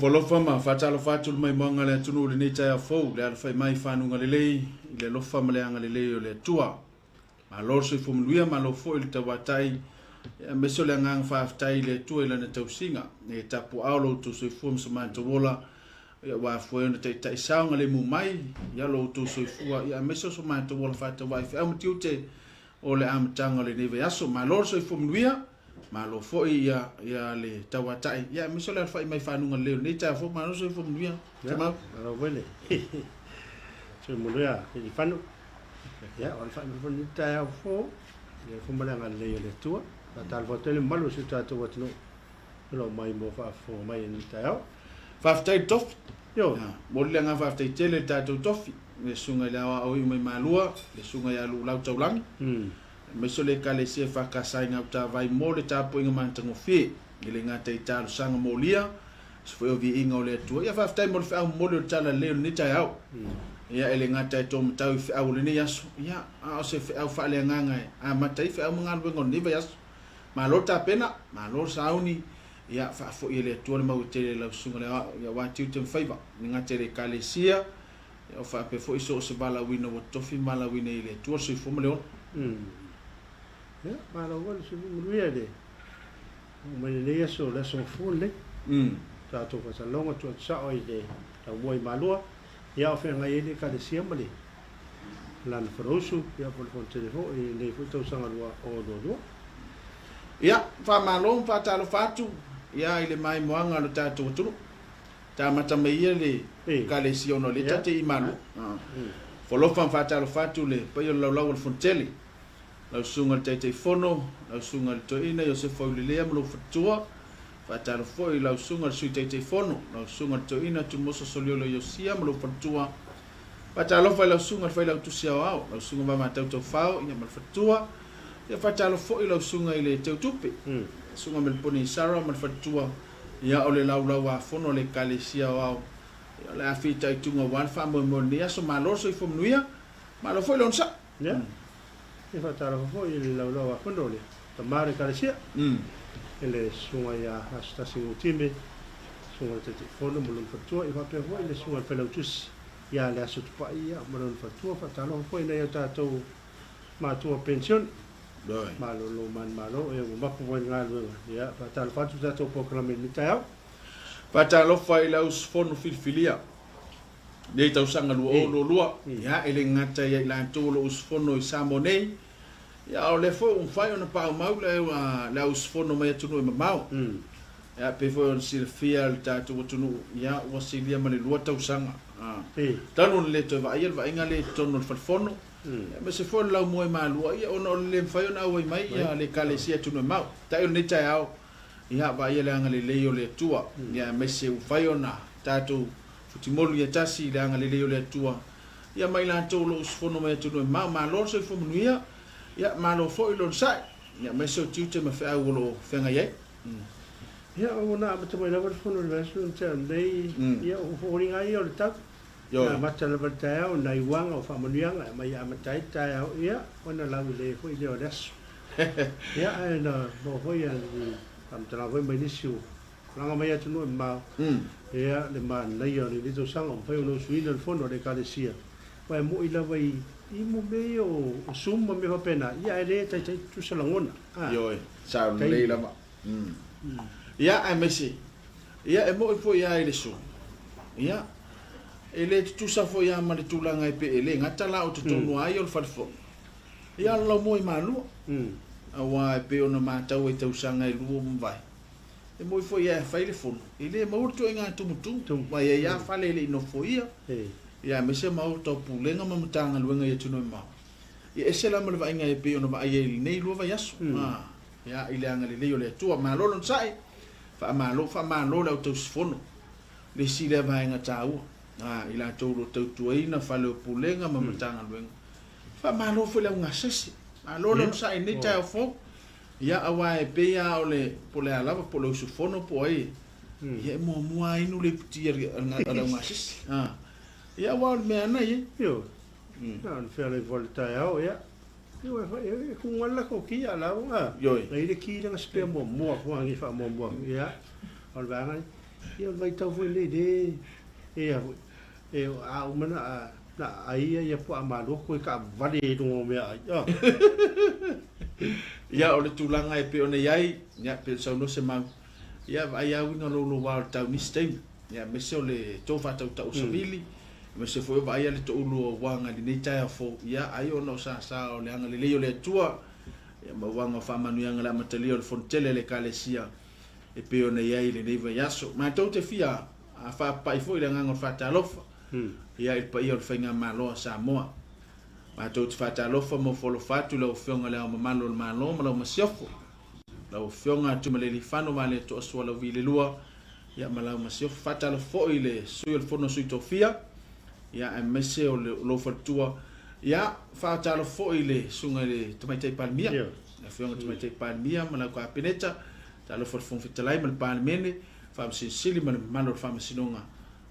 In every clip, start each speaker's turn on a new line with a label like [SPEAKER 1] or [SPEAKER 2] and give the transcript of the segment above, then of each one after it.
[SPEAKER 1] Ofo alofa ma faatalofa atu le maimoaga a le atunuu i lenei taeao fou, le alafai mai i fanuga lelei i le alofa ma le agalelei o le Atua. Malo le soifua manuia, malo foi le tauatai, aemaise o le agaga faafetai i le Atua i Lana tausiga. E tapuaao lo outou soifua ma so matou ola, ua afua ai ona taitai saogalemu mai ia lo outou soifua, aemaise o so matou ola faatauvaai feau ma tiute o le amataga o lenei vaiaso. Malo le soifua manuia, malo foi ia le tauatai, aemaise o le alafai mai fanuga lelei o lenei taeao fou. Malo le soifua manuia.
[SPEAKER 2] Malo foi le soifua manuia Kilifaanu. Ia, o le faaiuga foi lenei taeao fou, i le alofa ma le agalelei o le Atua. Faatalofa atu ai le mamalu o si o tatou atunuu o lo o maimoa faafofoga mai i lenei taeao.
[SPEAKER 1] Faafetai le tofi. Ioe. Momoli le agaga faafetai tele i le tatou tofi, i le Susuga i le Aoao Iu mai Malua, le Susuga ia Luulau Taulagi, aemaise o le Ekalesia EFKS i Gautavai mo le tapuaiga matagofie, e le gata i talosaga molia, se foi o viiga o le Atua. Ia faafetai mo le feau momoli o le tala lelei o lenei taeao. Ia e le gata e taumatau i feau o lenei aso, ia a o se feau faaleagaga e amata ai feau ma galuega o lenei vaiaso. Malo le tapena, malo le sauni, ia faafoi e le Atua le maua tele i lau susuga le aoao, ia aua tiute ma faiva, e le gata i le Ekalesia, ia o faapea foi so o se valaauina ua totofi ma valaauina i le Atua le soifua ma le ola.
[SPEAKER 2] Ia, malo foi le soifua manuia i le Oo mai lenei aso, o le aso Gafua lenei. Tatou faasalauga atu atu sao i le Laumua i Malua, ia o feagai ai le Ekalesia ma le lana Fonousu, ia po o le Fonotele foi i lenei foi tausaga 2022.
[SPEAKER 1] Ia, faamalo ma faatalofa atu ia i le maimoaga a lo tatou atunuu. Tamata mai ia le Ekalesia ona o lea ta te i Malua. Folofa ma faatalofa atu le paia o le laulau o le Fonotele. Lau Susuga i le Taitaifono, lau Susuga i le Toeaina Iosefa Aulelea ma lou faletua. Faatalofa foi i lau Susuga i le Sui Taitaifono, lau Susuga i le Toeaina Tumoso Soliola Iosia ma lou faletua. Faatalofa i lau Susuga i le Failautusi Aoao, lau Susuga Vavatau Taufao ia ma le faletua. Ia faatalofa foi i lau Susuga i le Teutupe, Susuga Melepone Sarah ma le faletua. Ia o le Laulau-a-Fono a le Ekalesia Aoao. Ia o le a fitaituga aua le faamoemoe o lenei aso. Malo le soifua manuia, malo foi le onosai.
[SPEAKER 2] Ia, e faatalofa foi i le laulau a Fono le tama o le Ekalesia, i le Susuga ia Asotasi Gutime, Susuga i le Taitaifono ma lona faletua, ia faapea foi le Susuga i le Failautusi ia Leaso Tupai ia ma lona faletua. Faatalofa foi i nai o tatou matua penisione, malolo manumalo e ua mapu mai i le galuega. Ia, faatalofa atu i le tatou polokalame i lenei taeao.
[SPEAKER 1] Faatalofa i le auusufono filifilia. Nei tausaga 2022, ia, e le gata ia i latou o lo o usufono i Samoa nei, ia, a o lea foi ua mafai ona paumau le, le au usufono mai atunuu e mamao. Ia, pei foi ona silafia le tatou atunuu, ia, ua silia ma le 2 tausaga, talu ona le toe vaaia le vaaiga lea i totonu o le falefono, aemaise foi o le laumua i Malua, ia, ona o le le mafai ona auai mai ia le Ekalesia i atunuu e mamao. Taʻi o lenei taeao, ia, vaaia le agalelei o le Atua, ia, aemaise ua mafai ona tatou Futimolu ia tasi i le agalelei o le Atua ia ma i latou o lo o usufono mai atunuu e mamao. Malo le soifua manuia, ia malo foi le onosai, ia aemaise o tiute ma feau o lo o feagai ai.
[SPEAKER 2] Ia, ua na amata mai lava le fono i le vaiaso na tea nei, ia o foliga lava ia o le tau. Na amata lava i le taeao, nai uaga o faamanuiaga e aumai e amata ai le taeao, ia ona laulelei ai foi lea o le aso. Ia, ae na maua foi ni faamatalaga foi mai nisi o Laga mai atunuu e mamao, ea le manaia o lenei tausaga ua mafai ona usuina le fono a le Ekalesia, aua e mo'i lava i i mo mea ia o Zoom ma mea faapena, ia ae le taitai tutusa lagona.
[SPEAKER 1] Ioe, sao lelei lava. Ia, aemaise, ia e mo'i foi lava i le Zoom, ia, e le tutusa foi lava ma le tulaga e pei e le gata la o totonu lava ia o le fale fono, ia a o le laumua i Malua, aua e pei ona matau ai i tausaga e 2 ua mavae, E moi foi e fai le fono, e le maua le ituaiga tumutumu, aua e i ai lava fale e le i nofoia, ia aemaise maota o Pulega ma Matagaluega i atunuu e mamao. Ia ese la ma le vaaiga e pei ona vaai ai i lenei lua vaiaso, ia, i le agalelei o le Atua. Malo le onosai, faamalo, faamalo le au tausifono, le isi lea vaega taua, i latou o lo o tautuaina fale o Pulega ma Matagaluega. Faamalo foi le au gasese, malo le onosai i lenei taeao fou. Ia, aua e pei lava o le, po o le a lava, po o le usufono po o ai, ia e muamua lava inu le iputi a le augasese. Ia, aua o le mea lava na i ai.
[SPEAKER 2] Ioe. Na ona fealai foi i le taeao, ia, e kuga le latou ki a la ua. Ioe. Na i ai le ki lea na spare muamua, ua agi faamuamua. Ia, o le vaega lea. Ia, o le vaitau foi lenei le e a foi e a uma na na ai ia ia puaa malo koe taavale i luga o meaai a.
[SPEAKER 1] Ia, o le tulaga e pei ona i ai, ia, pei ona saunoa se mau, ia, vaai lava uiga o lou lou ao i le tau nisi taimi, ia, aemaise o le tou faatautau savili, aemaise foi o vaaia le toulu o uaga i lenei taeao fou, ia, ai ona o sasa o le agalelei o le Atua, ia, ma uaga o faamanuiaga i le amatalia o le Fonotele a le Ekalesia e pei ona i ai i lenei vaiaso. Matou te fia faapapai foi i le agaga o le faatalofa, ia, i le paia o le Faigamalo a Samoa. Matou te faatalofa ma ofo alofa atu i lau Afioga i Le Ao Mamalu o le Malo ma lau Masiofo, lau Afioga Tuimalealiifano Vaaletoa Sualauvi le Lua, ia ma lau Masiofo. Faatalofa foi i le Sui o le Fono a Sui Tofia, ia aemaise o lou faletua. Ia, faatalofa foi i le Susuga i le Tamaitai Palemia, le Afioga i le Tamaitai Palemia ma lau Kapeneta, talofa i le Fofoga Fetalai ma le Palemene, Faamasino Sili ma le mamalu o le Faamasinoga.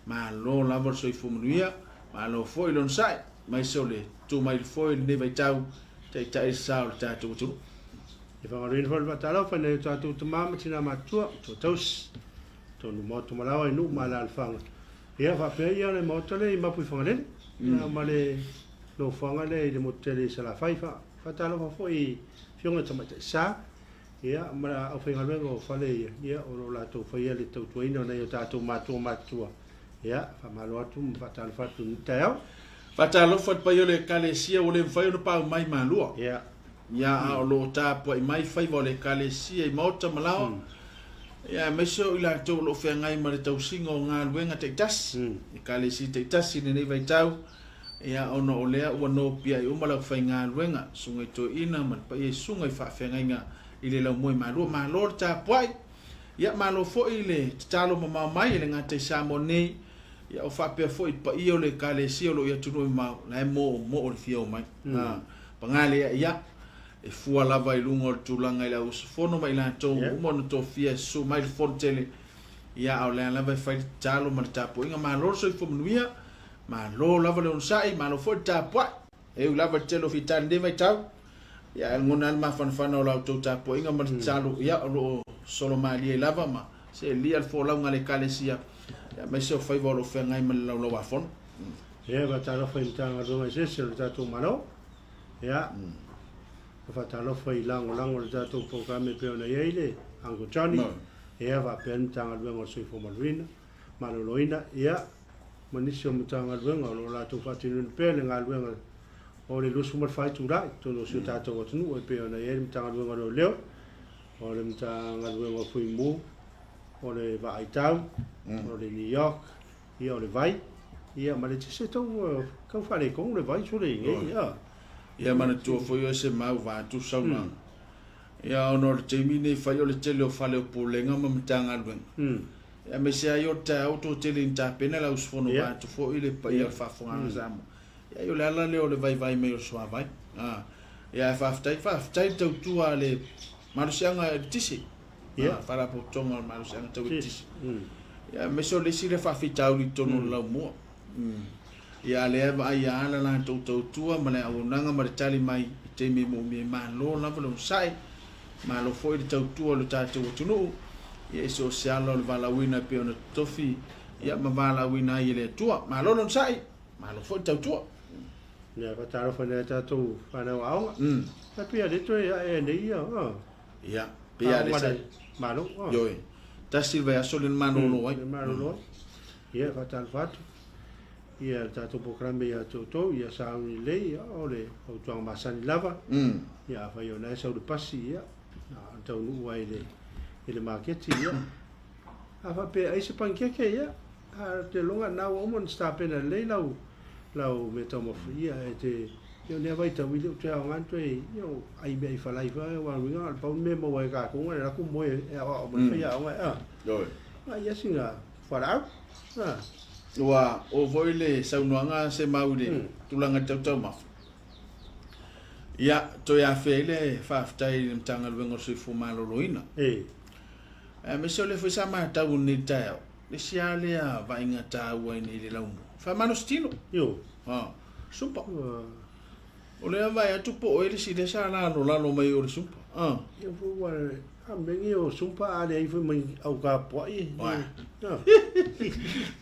[SPEAKER 1] Malo lava le soifua manuia, malo foi le onosai, aemaise o le tu mai foi i lenei vaitau, taitai le sa o le tatou atunuu.
[SPEAKER 2] E faagaloina foi le faatalofa i nai o tatou tama ma tina matutua, matua tausi, totonu o maota ma laoa i nuu ma alaalafaga. Ia faapea ia le maota lea i Mapu i Fagalele, ia ma le nofoaga lea i le motu tele i Salafai. Faatalofa foi i afioga i tamaitai sa, Ia, ma le aufaigaluega o fale ia, ia, o lo o latou faia le tautuaina o nai o tatou matua matutua. Ia, faamalo atu ma faatalofa atu i lenei taeao.
[SPEAKER 1] Faatalofa i le paia o le Ekalesia ua le mafai ona pau mai Malua. Ia. Ia, a o lo o tapuai mai faiva o le Ekalesia i maota ma laoa. Ia, aemaise o i latou o lo o feagai ma le tausiga o galuega taitasi, Ekalesia taitasi i lenei vaitau. Ia, ona o lea ua nopiai uma le aufaigaluega, susuga i toeaina ma le paia i susuga i faafeagaiga i le laumoe malua. Malo le tapuai, ia malo foi le tatalo mamao mai e le gata i Samoa nei, ia o faapea foi i le paia o le Ekalesia o lo o i atunuu e mamao, la e moomoo le fia o mai. Paga lea, ia, e fua lava i luga o le tulaga i le au usufono ma i latou ua uma ona tofia e susu mai le Fonotele, ia, a o lea lava e fai le tatalo ma le tapuaiga. Malo le soifua manuia. Malo lava le onosai, malo foi le tapuai. E ui lava i le tele o fita i lenei vaitau, ia ae lagona lava le mafanafana o la outou tapuaiga ma le tatalo, ia o lo o solo malie lava ma seelia le folauga a le Ekalesia, ia aemaise o faiva o lo o feagai ma le laulauafono.
[SPEAKER 2] Ia, e faatalofa i Matagaluega eseese o le tatou Malo. Ia, e faatalofa i lagolago o le tatou polokalame e pei ona i ai le Uncle Johnny. Ia, faapea le Matagaluega o le Soifua Maloloina. Maloloina, ia, ma nisi o Matagaluega o lo o latou faatinoina pea le galuega o le 24 itula i totonu o si o tatou atunuu e pei ona i ai le Matagaluega o Leoleo, o le Matagaluega o Fuimu, o le Vaaitau, o le New York, ia, o le vai, ia, ma le tese tau, tau faaletonu le vai sole i nei, ia.
[SPEAKER 1] Ia manatua foi oe se mau vaeatu saunoaga. Ia ona o le taimi nei fai o le tele o fale o Pulega ma Matagaluega. Aemaise ai o le taeao ua tele ina tapena le auusufono vaeatu foi le paia o le faafofogaaga Samoa. Ia o le ala lea o le vaivai mai o le suavai. Ia ae faafetai, faafetai le tautua a le malosiaga eletise. Ia, Faalapotopotoga o le malosiaga tau eletise. Ia aemaise o le isi lea faafitauli i totonu o le laumua. Ia a lea e vaai lava la latou tautua ma le auaunaga ma le tali mai i taimi e moomia ai. Malo lava le onosai, malo foi le tautua i lo tatou atunuu, ia i so o se ala o le valaauina e pei ona totofi ia ma valaauina ai e le Atua. Malo le onosai, malo foi le tautua.
[SPEAKER 2] Ia faatalofa i nai a tatou fanau aoga. Ia pei a le toe ae nei ia.
[SPEAKER 1] Ia, pei a le sa.
[SPEAKER 2] Malo.
[SPEAKER 1] Ioe. Tasi le vaiaso lea na malolo ai.
[SPEAKER 2] Na malolo ai. Ia faatalofa atu. Ia le tatou polokalame ia te outou, ia sauni lelei, ia o le fautuaga masani lava. Ia afai o lena e sau le pasi, ia na o le taunuu ai i le i le maketi, ia a faapea ai se panikeke, ia a te loga na ua uma ona tapena lelei lau lau mea taumafa, ia e te ia o lea vaitau i le o toe aoga ona toe ia o ai mea i falai foi aua o le uiga na o le pau le mea e maua ai e tatou na o le alu atu moe e aoao ma le faiaoga a. Ia sina fualaau. A.
[SPEAKER 1] Ua oo foi le saunoaga a Semau i le tulaga i le tautaumafa. Ia, toe afea ai le faafetai i le Matagaluega o le Soifua Maloloina. Aemaise o lea foi sa matau i lenei taeao, le isi lava lea vaaiga taua i nei i le laumua, faamalosi tino.
[SPEAKER 2] Io.
[SPEAKER 1] Ha, sumpa. O lea vaai atu po o oe le isi lea sa lalolalo mai o le sumpa.
[SPEAKER 2] Ia foi ua A mea nei o sumpa a leai foi ma ni au kapuaʻi.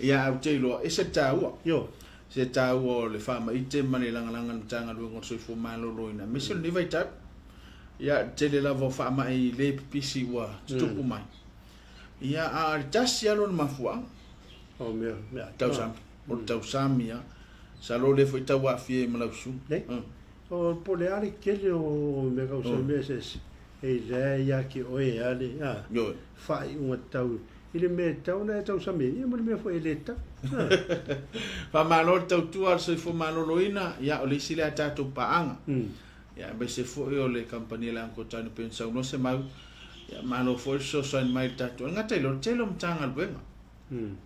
[SPEAKER 1] Ia, ae ou te iloa, ese le taua.
[SPEAKER 2] Ioe.
[SPEAKER 1] Se taua o le faamaite ma le lagalaga i le Matagaluega o le Soifua Maloloina, aemaise o lenei vaitau. Ia, le tele lava o faamai le pipisi ua tutupu mai. Ia, a o le tasi lava lona mafuaaga.
[SPEAKER 2] O mea, mea.
[SPEAKER 1] Tausami. O le tausami lava. Masalo o lea foi e tau aafia ai ma lau susuga.
[SPEAKER 2] Nei. O po o le a le tele o mea tausami mea eseese. E lea ia te oe a le a faaiuga tatau i le mea e tatau ona e tausami ai, ia ma le mea foi e le tatau.
[SPEAKER 1] Faamalo le tautua a le soifua maloloina, ia o le isi lea a tatou paaga. Ia aemaise foi o le kamupani a le Uncle Tony pei ona saunoa se mau, ia malo foi le fesoasoani mai i le tatou. E le gata i lea, o le tele o Matagaluega.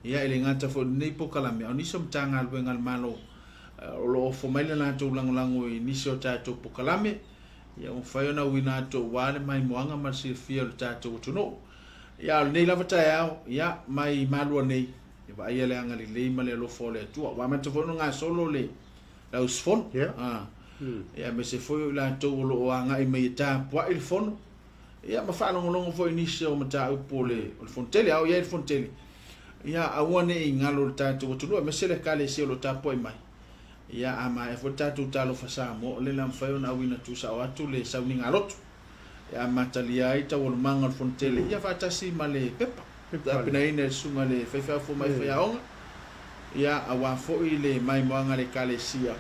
[SPEAKER 1] Ia e le gata foi i lenei polokalame, a o nisi o Matagaluega a le Malo o lo o ofo mai le latou lagolago i nisi o tatou polokalame. Ia ua mafai ona auina atu aua le maimoaga ma le silafia o le tatou atunuu. Ia a o lenei lava taeao, ia, mai Malua nei, e vaaia le agalelei ma le alofa o le Atua. Ua amata foi ona gasolo le le ausufono.
[SPEAKER 2] Ia.
[SPEAKER 1] A, ia aemaise foi o i latou o lo o agai mai e tapuai le fono, ia ma faalogologo foi i nisi o mataupu o le o le fono tele. A o i ai le fono tele, ia aua ne i galo i le tatou atunuu, aemaise le Ekalesia o lo o tapuai mai. Ia, a maea foi le tatou Talofa Samoa, o lea o le a mafai ona auina tuusao atu le sauniga lotu e amatalia ai taualumaga o le Fonotele, ia faatasi ma le pepa tapenaina e le Susuga i le Faifeau Fomai Faiaoga, ia, aua foi le maimoaga a le Ekalesia,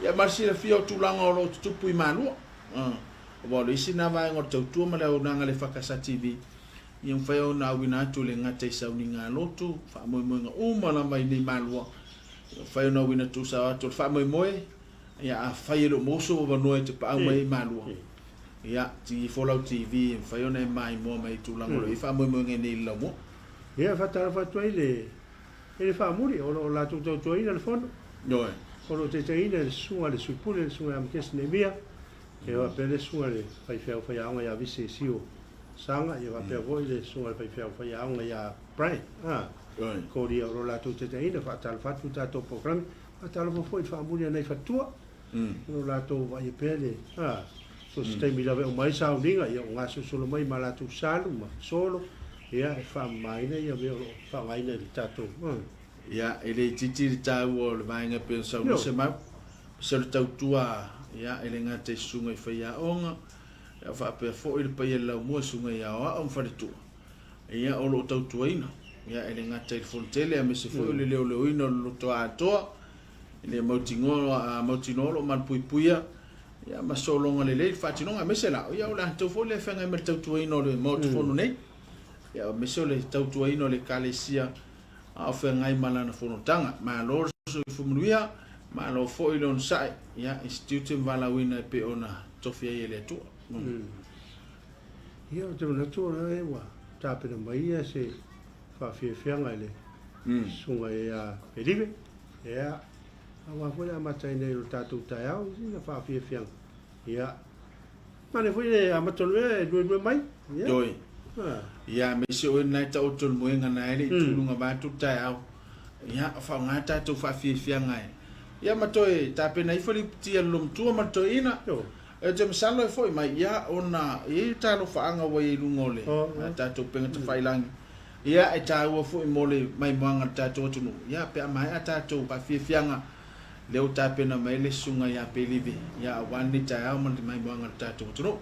[SPEAKER 1] ia ma le silafia o tulaga o lo o tutupu i Malua. Aua o le isi lena vaega o le tautua ma le auaunaga a le EFKS TV, ia mafai ona auina atu e le gata i sauniga lotu, faamoemoega uma lava i nei Malua, Mafai ona uina tuusao atu o le faamoemoe, ia afai e le o maua sou avanoa e te paau mai ai i Malua, ia tigi ifo lau TV e mafai ona e maimoa mai i tulaga o lo o i ai faamoemoega i nei i le laumua.
[SPEAKER 2] Ia, e faatalofa atu ai i le faamuli o lo o latou tautuaina le fono.
[SPEAKER 1] Ioe.
[SPEAKER 2] O lo o taitaiina e le susuga a le Sui Pule, le susuga ia Makesi Neemia, ia faapea le susuga i le faifeau faiaoga ia Vise Sio Saga, ia faapea foi le susuga i le faifeau faiaoga ia Brian. A. Koria o lo latou taitaiina, faatalofa atu i tatou polokalame, faatalofa foi i le faamuli a nai faletua, o lo latou vaaia pea le, a, so o se taimi lava e uma ai sauniga, ia o gasolosolo mai ma latou salu ma solo, ia e faamamaina ia mea o lo o faaaogaina i le tatou, a.
[SPEAKER 1] Ia, e le itiiti le taua o le vaega e pei ona saunoa Semau, se o le tautua, ia, e le gata i susuga i faiaoga, ia faapea foi le paia i le laumua i susuga i aoao ma faletua. Ia, o lo o tautuaina, ia, e le gata i le Fonotele aemaise foi o le leoleoina o le loto atoa, i le mautinoa, mautinoa o lo o malupuipuia, ia, ma sologa lelei le faatinoga, aemaise la, ia, o le latou foi lea e feagai ma le tautuaina o le Maota Fono nei, ia, aemaise o le tautuaina o le Ekalesia a o feagai ma lana fonotaga. Malo le soifua manuia, malo foi le onosai, ia, i se tiute ma valaauina e pei ona tofi ai e le Atua.
[SPEAKER 2] Ia, ou te manatu o lea ua tapena mai ia se faafiafiaga i le susuga ia Felipe. Ia, aua foi le amataina ai o le tatou taeao i sina faafiafiaga. Ia, manaia foi le amata o le mea e luelue mai. Ia.
[SPEAKER 1] Ioe. Ia, aemaise oe lena e taoto i le moega na e le i tuluga vaeatu le taeao. Ia, faaaoga tatou faafiafiaga e. Ia, ma toe tapena ifo le iputi a le loomatua ma le toeaina.
[SPEAKER 2] Ioe.
[SPEAKER 1] Ou te masalo e foi mai ia ona e i ai le talofaaga ua i ai i luga o le tatou upega tafailangi. Ia e taua foi mo le maimoaga a le tatou atunuu. Ia pe a maea tatou faafiafiaga lea ua tapena mai ai le susuga ia Pelive ia aua lenei taeao ma le maimoaga a le tatou atunuu.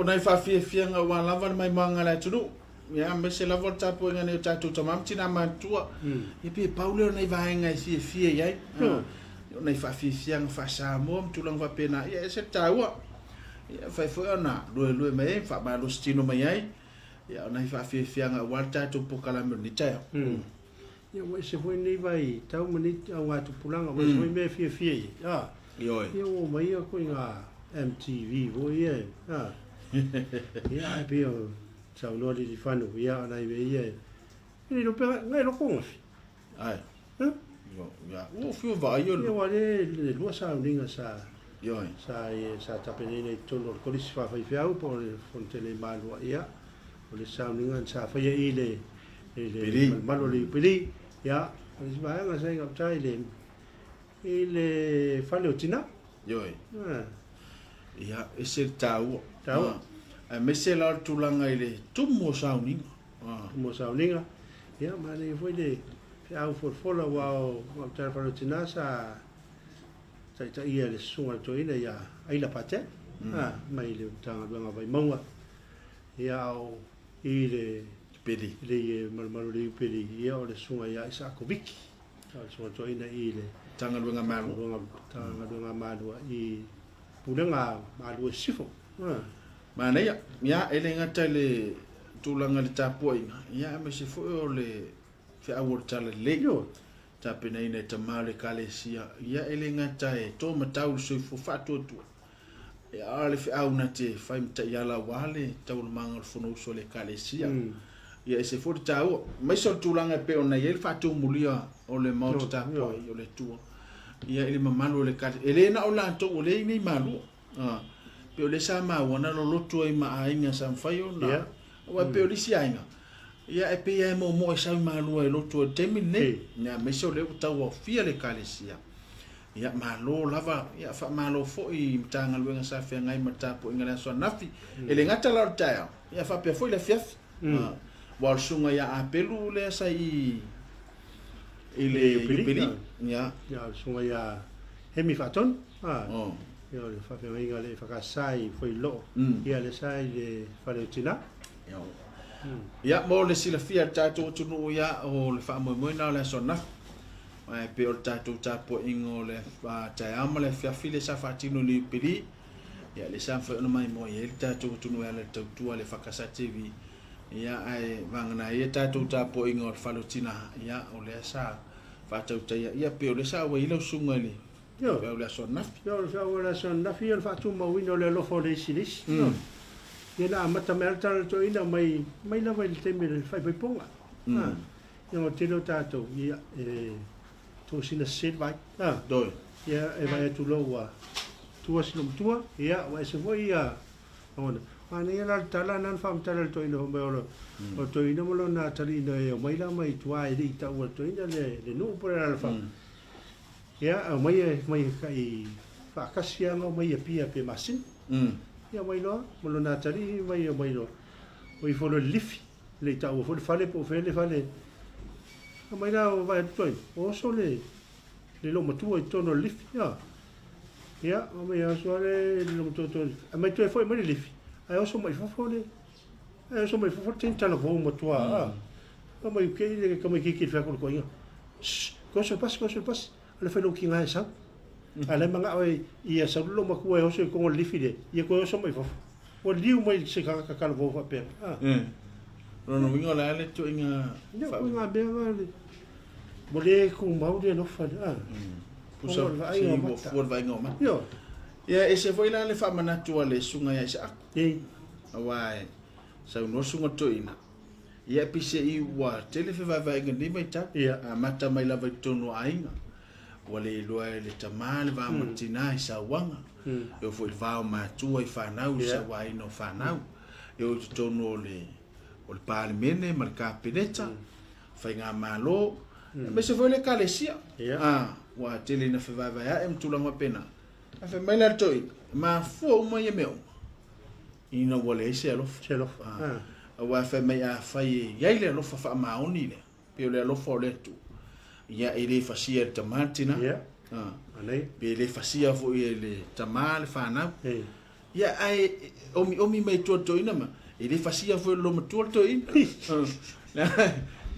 [SPEAKER 1] nai faafiafiaga aua lava le maimoaga a le atunuu, ia, aemaise lava o le tapuaiga a nai o tatou tama ma tina matutua. Ia pe pau lea o nai vaega e fiafia i ai. O nai faafiafiaga faa-Samoa ma tulaga faapena, ia e ese le taua. Ia e mafai foi ona luelue mai ai ma faamalositino mai ai, ia o nai faafiafiaga aua le tatou polokalame o lenei taeao.
[SPEAKER 2] Ia ua ese foi lenei vaitau ma nei augatupulaga, ua ese foi mea e fiafia i ai. A,
[SPEAKER 1] Ioe.
[SPEAKER 2] Ia ua omai ia ituaiga MTV foi ia e, a. Ia ae pei o saunoa Lilifano, ia o nai mea ia e, e le iloa pe na e loko gafi.
[SPEAKER 1] Ai.
[SPEAKER 2] Ha?
[SPEAKER 1] Io, ia, ua fiu vaai o
[SPEAKER 2] Ia aua le le lua sauniga sa
[SPEAKER 1] Ioe.
[SPEAKER 2] sa sa tapenaina i totonu o le Kolisi Faafaifeau po o le Fonotele i Malua, ia o le sauniga sa faia i le i le
[SPEAKER 1] Pili.
[SPEAKER 2] malumalu o le Iupeli, ia, o le isi vaega sa i gauta i le, i le fale o tina.
[SPEAKER 1] Ioe.
[SPEAKER 2] Ah.
[SPEAKER 1] Ia, ese le taua.
[SPEAKER 2] Taua.
[SPEAKER 1] Ah. Aemaise la o le tulaga i le tumu o sauniga. Ah.
[SPEAKER 2] Tumu o sauniga. Ia, manaia foi le feau folafola aua o gauta i le fale o tina sa taitaia e le susuga i le toeaina ia Aila Patel, ah, mai le Matagaluega o Vaimauga. Ia, a o i le
[SPEAKER 1] Peli.
[SPEAKER 2] Le malumalu o le Iupeli, ia o le susuga ia Isaako Viki, o le susuga toeaina i le
[SPEAKER 1] Matagaluega Malua.
[SPEAKER 2] Matagaluega Malua i Pulega Malua i Sisifo.
[SPEAKER 1] Manaia, ia e le gata i le tulaga i le tapuaiga, ia aemaise foi o le feau o le Talalelei.
[SPEAKER 2] Ioe.
[SPEAKER 1] Tapenaina e tama o le Ekalesia, ia e le gata e to matau i le soifua faatuatua, A o le feau na te fai ma taiala aua le taualumaga o le Fonousu a le Ekalesia. Ia ese foi le taua, aemaise o le tulaga e pei ona i ai le faatumulia o le Maota tapuai o le Atua. Ia i le mamalu o le Ekalesia. E le na o latou o lea e i inei i Malua. Pei o lea sa maua na loloto ai ma aiga sa mafai ona. Aua e pei o le isi aiga, ia e pei lava e moomoo e sau i Malua e lotu ai i le taimi lenei. Ia aemaise o lea ua tauaofia le Ekalesia. Ia, malo lava, ia faamalo foi i Matagaluega sa feagai ma le tapuaiga i le aso ananafi. E le gata la o le taeao, ia faapea foi le afiafi. Aua o le susuga ia Apelu lea sa i i le Iupeli. Ia.
[SPEAKER 2] Ia, o le susuga ia Hemi Faatonu. Ia, o le faafeagaiga a le EFKS i Fuailoloo. Ia, lea sa i le fale o tina.
[SPEAKER 1] Ia, mo le silafia e le tatou atunuu, ia, o le faamoemoe lena o le aso ananafi. Ae pei o le tatou tapuaiga o le taeao ma le afiafi lea sa faatino i le Iupeli, ia lea sa mafai ona maimoa i ai le tatou atunuu e ala i le tautua a le EFKS TV. Ia ae vagana ai ia tatou tapuaiga o le fale o tina, ia o lea sa faatautaia, ia pei o lea sa auai ai lau susuga i le feau i le aso ananafi.
[SPEAKER 2] Ia o le feau o le aso ananafi o le faatumauina o le alofa o le isi i le isi. Ia na amata mai lava le tala a le toeaina mai mai lava i le taimi o le faaipoipoga. Ia o le tele o tatou, ia, e tosina sese le vaai. A.
[SPEAKER 1] Doi.
[SPEAKER 2] Ia, e vaai atu loa ua tua si loomatua, ia, ua ese foi ia lagona. Manaia la le tala na na faamatala e le toeaina fai mai o le o le toeaina ma lona atalii e omai la mai tua e le i taua e le toeaina le le nuu po o le alaalafaga. Ia, aumai e mai kai faatasi lava na omai i Apia pe masina. Ia omai loa ma lona atalii mai omai loa. O ifo loa i le lifi. Le i taua foi le fale po o fea le fale. Aumai la o vaai atu toi, o oso le le loomatua i totonu o le lifi. Ia, ia aumai oso lava le loomatua i totonu. Aumai toe foi mai le lifi, ae oso mai fafo le ae oso mai fafo le teine talavou matua. Mm. Aumai kei le tamaitiiti i le fai atu i le toeaina. Shh, toe oso i le pasi, toe oso i le pasi. Ale fai lou tiga e sau. A la e manao e ia sau le loomatua e oso i totonu o le lifi lea, ia toe oso mai fafo. Ua liu mai se tagata talavou faapea.
[SPEAKER 1] Ah. Lona uiga o le a le ituaiga
[SPEAKER 2] Ia, o ituaiga mea na le ua le tumau le alofa le. Ah.
[SPEAKER 1] Pusa
[SPEAKER 2] Ona o le vaaiga o
[SPEAKER 1] ua
[SPEAKER 2] mata.
[SPEAKER 1] fua le vaaiga o mata.
[SPEAKER 2] Ioe.
[SPEAKER 1] Ia, ese foi la le faamanatu a le susuga ia Isaako.
[SPEAKER 2] E.
[SPEAKER 1] Aua e saunoa le susuga toeaina, ia peiseai ua tele fevaevaega i lenei vaitau.
[SPEAKER 2] Ia.
[SPEAKER 1] Amata mai lava i totonu o aiga. Ua le iloa e le tama le va ma le tina i sauaga, e oo foi i le va o matua i fanau i le sauaina o fanau, e oo i totonu o le o le Palemene ma le Kapeneta, Faigamalo, aemaise foi le Ekalesia. A, ua tele ina fevaevaea'i ma tulaga faapena. Ae fai mai la le toeaina, e mafua uma ia mea uma ina ua leai se alofa.
[SPEAKER 2] Se alofa.
[SPEAKER 1] Aua fai mai afai e i ai le alofa faamaoni lea, Pei o le alofa o le Atua, ia e le fasia e le tama le tina.
[SPEAKER 2] Ia.
[SPEAKER 1] Ah.
[SPEAKER 2] Anei.
[SPEAKER 1] Pe le fasia foi e le tama le fanau.
[SPEAKER 2] E.
[SPEAKER 1] Ia, ae omiomi mai tua le toeaina ma, e le fasia foi e le loomatua le toeaina.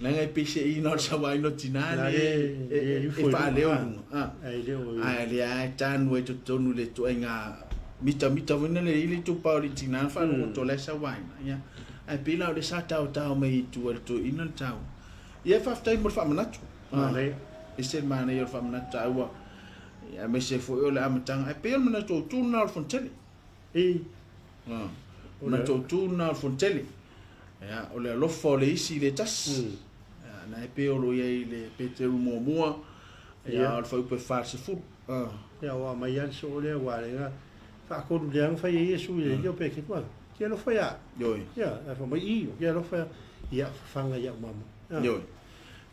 [SPEAKER 1] Leaga e peiseai o le sauaina o tina le e faaleo i luga. Ae o lea lava e tanu ai totonu i le ituaiga mitamita foi lea e i ai le itupa o le tina na faalogoto o la e sauaina. Ia, ae pei la o lea sa taotao mai i tua i le toeaina le taua. Ia, faafetai mo le faamanatu. Ese le manaia o le faamanatu taua. Aemaise foi o le amataga, ae pei o le manatu autu lena o le Fonotele. O le manatu autu lena o le Fonotele. Ia, o le alofa o le isi i le tasi. Ia, na e pei o lo o i ai i le Peteru muamua, ia, o le fuaiupu e 40.
[SPEAKER 2] Ia, ua aumai lava le soo lea, aua le faatolu leaga fai ai Iesu i le alii o Peteru, a, te alofa ia au. Ia, ae fai mai, i, ou te alofa ia, ia, fafaga i au mama.
[SPEAKER 1] Ioe.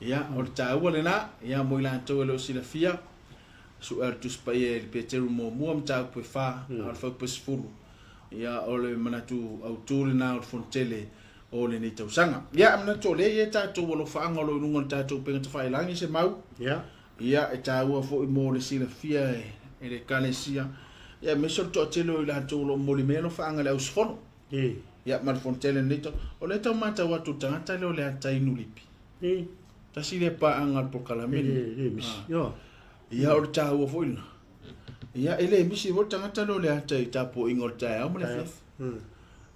[SPEAKER 1] Ia, o le taua lena, ia, mo i latou e le o silafia, suʻe a le Tusi Paia i le Peteru muamua, mataupu e fa, a o le fuaiupu e 10. Ia, o le manatu autu lena o le Fonotele o lenei tausaga. Ia, e manatu o lea e i ai tatou alofaaga o lo o i luga o le tatou upega tafailagi se mau. Ia, e taua foi mo le silafia e le Ekalesia, ia, aemaise o le toatele o i latou o lo o momoli mai alofaaga i le auusufono. Ia, ma le Fonotele o lenei tausaga. O lea e tau matau atu i le tagata lea o Leatai Nulipi. Tasi lea paaga o le polokalame lenei. Ia, o le taua foi lena. Ia, e le misi foi le tagata lea o Leata i tapuaiga o le taeao ma le afiafi.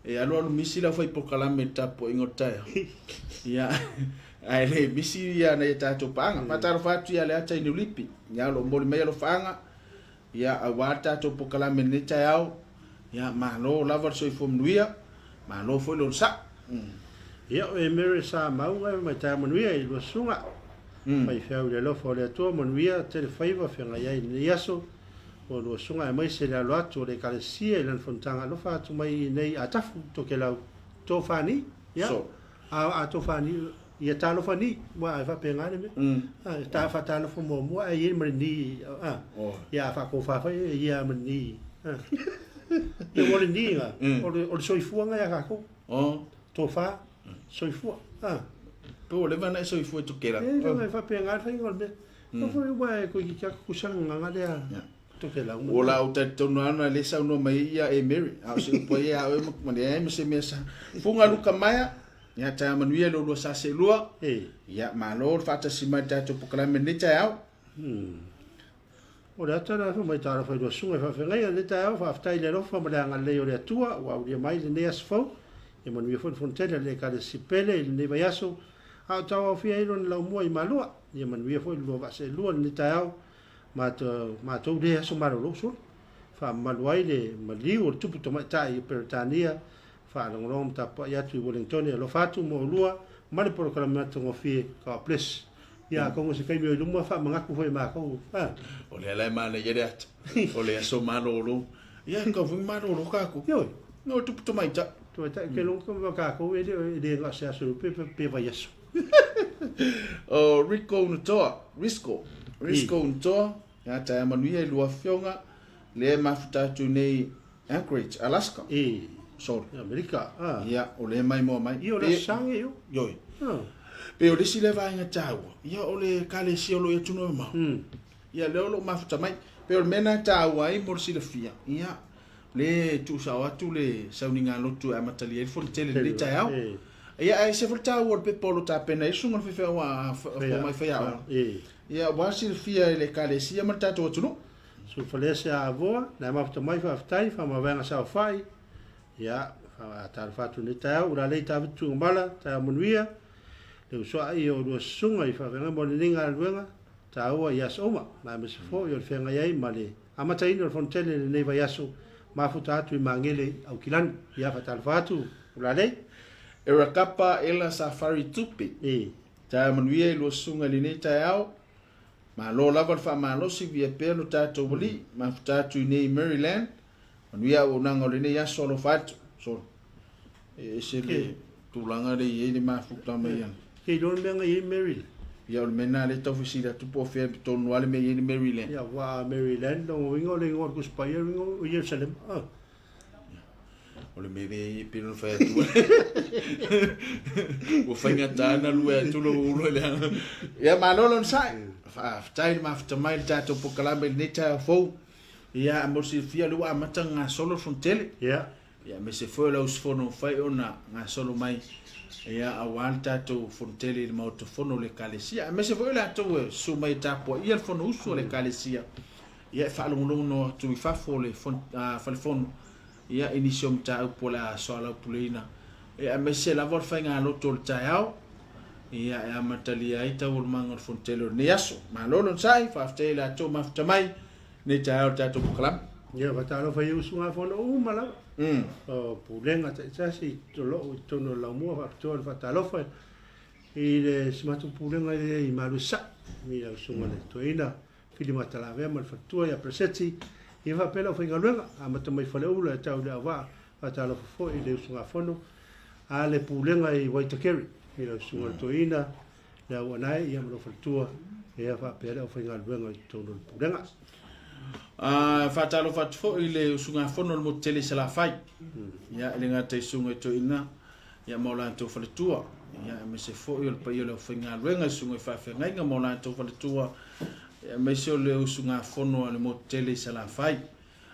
[SPEAKER 1] E alualu misi le aufai polokalame i le tapuaiga o le taeao. Ia, ae le misi ia nai a tatou paaga. Faatalofa atu ia Leata i Niulipi. Ia, o lo o momoli mai alofaaga, ia, aua le tatou polokalame i lenei taeao. Ia, malo lava le soifua manuia, malo foi le onosai.
[SPEAKER 2] Ia, o e Mary sa mau e mai taeao manuia i lua susuga. Faifeau i le alofa o le Atua, manuia tele faiva feagai ai i lenei aso. O lua susuga aemaise le alo atu o le Ekalesia i lana fonotaga alofa atu mai i nei Atafu Tokelau Tofani. Ia,
[SPEAKER 1] So.
[SPEAKER 2] a, a Tofani, ia talofa ni, ua e faapena le mea. A, ta faatalofa muamua ae i ai ma le ni, a,
[SPEAKER 1] Oh.
[SPEAKER 2] ia a faatofa foi e ia ma le ni. A. Ia ua le ni ga, o le soifuaga ia tatou.
[SPEAKER 1] Oh.
[SPEAKER 2] Tofa, soifua. A.
[SPEAKER 1] Pe ua leva ona e soifua i Tokelau.
[SPEAKER 2] E leaga e faapena le faiga o le mea. Mm. Foi ua e koe ki kia kusa nganga lea.
[SPEAKER 1] Yeah.
[SPEAKER 2] Tokelau.
[SPEAKER 1] Ua la ou talitonu lava ona lea saunoa mai ai ia e Mary. A o se upu ai ia oe ma leai ma se mea sa. Fuga luka maea, ia taeao manuia i lo lua sa seelua.
[SPEAKER 2] E.
[SPEAKER 1] Ia malo le faatasi mai i le tatou polokalame i lenei taeao.
[SPEAKER 2] O le ata lena foi mai talofa i lua susuga i faafeagaiga i lenei taeao, faafetai i le alofa ma le agalelei o le Atua ua aulia mai lenei aso fou. Ia manuia foi le Fonotele a le Ekalesia Pele i lenei vaiaso a o tauaofia ai lona laumua i Malua. Ia manuia foi le lua vaa seelua i lenei taeao matou lea aso malolo solo. Faamamalu ai le maliu o le Tupu Tamaitai o Peretania, faalogologo ma tapuai atu i Wellingtone, alofa atu mo oulua ma le polokalame matagofie. God bless. Ia atonu o se taimi o i luma faamanatu foi e matou. A.
[SPEAKER 1] O lea la e manaia le ata, o le aso malolo. Ia, e tau foi malolo tatou.
[SPEAKER 2] Ioe.
[SPEAKER 1] No, tupu tamaitai.
[SPEAKER 2] Tamaitai, ke logo ma tatou e le e le na o se aso pe pe vaiaso.
[SPEAKER 1] O Rico Unutoa, Risco, Risco Unutoa, ia taea manuia i lua afioga, lea e mafuta atu nei Anchorage, Alaska.
[SPEAKER 2] E.
[SPEAKER 1] Sorry.
[SPEAKER 2] Amerika. Ah.
[SPEAKER 1] Ia, o lea maimoa mai.
[SPEAKER 2] Ia, o le aso Sage, io.
[SPEAKER 1] Ioe.
[SPEAKER 2] Ah.
[SPEAKER 1] Pe o le isi lea vaega taua, ia o le ekalesia o lo o i atunuu e mamao. Ia, lea o lo o mafuta mai. Pe o le mea lena e taua ai mo le silafia, ia, le tuusao atu le sauniga lotu e amatalia ai le Fonotele i lenei taeao. Ia, ae ese foi le taua o le pepa o lo o tapena ai le susuga i le faifeau a Fomai Faiaoga. Ia, aua silafia e le ekalesia ma le tatou atunuu.
[SPEAKER 2] Sulufalese a Avoa, na mafuta mai faafetai, faamavaega saofai, ia, faatalofa atu lenei taeao, ulalei Taviti Tuigamala, taeao manuia, le usoai o lua susuga i faafeagai mo lenei galuega taua i aso uma, ma aemaise foi o le feagai ai ma le amataina o le Fonotele i lenei vaiaso, mafuta atu i Magele Aukilani. Ia, faatalofa atu, ulalei.
[SPEAKER 1] Erakapa ela safari tupe. Taeao manuia i lua susuga i lenei taeao. Malo lava le faamalosi via pea lo tatou Alii, mafuta atu i nei Maryland, manuia auaunaga o lenei aso alofa atu. Sorry. E ese le tulaga lea i ai le mafuta mai ana.
[SPEAKER 2] Ke iloa le mea na i ai Maryland?
[SPEAKER 1] Ia o le mea lena lea e tau fesili atu po o fea tonu lava le mea i ai le Maryland.
[SPEAKER 2] Ia aua a Maryland lona uiga o le igoa o le Tusi Paia o le igoa o Ierusalema. Ah.
[SPEAKER 1] O le mea lea e pei ona fai atu ua faigata ona lue atu lou ulo i le aga. Ia malo le onosai. Faafetai le mafuta mai i le tatou polokalame i lenei taeao fou. Ia, mo le silafia o lea ua amata ona gasolo le Fonotele.
[SPEAKER 2] Ia.
[SPEAKER 1] Ia, aemaise foi o le auusufono ua mafai ona gasolo mai, ia, aua le tatou Fonotele i le Maota Fono o le Ekalesia. Aemaise foi o latou e susu mai e tapuaia le Fonousu a le Ekalesia, ia, e faalogologo atu i fafo o le Falefono, ia, i nisi o mataupu o le a soalaupuleina, ia, aemaise lava o le faigalotu o le taeao, ia, e amatalia ai taualumaga o le Fonotele o lenei aso. Malo le onosai, faafetai i latou mafuta mai nei taeao i le tatou polokalame.
[SPEAKER 2] Ia, faatalofa i usugafono uma lava o Pulega taitasi o lo o i totonu o le laumua, faapitoa le faatalofa i le si matou Pulega i Maluesa'i, i lau Susuga i le Toeaina Fili Matalavea ma le faletua ia Pereseti, ia faapea le aufaigaluega, amata mai Faleula e tau i Leauvaa, faatalofa foi i le usugafono a le Pulega i Waitakere, i lau Susuga i le Toeaina Le Auanae, ia ma lou faletua, ia faapea le aufaigaluega i totonu o le Pulega.
[SPEAKER 1] Faatalofa atu foi i le usugafono o le motu tele i Salafai, ia e le gata i susuga i toeaiina, ia ma o latou faletua, ia aemaise foi o le paia o le aufaigaluega i susuga i faafeagaiga ma o latou faletua, ia aemaise o le usugafono a le motu tele i Salafai.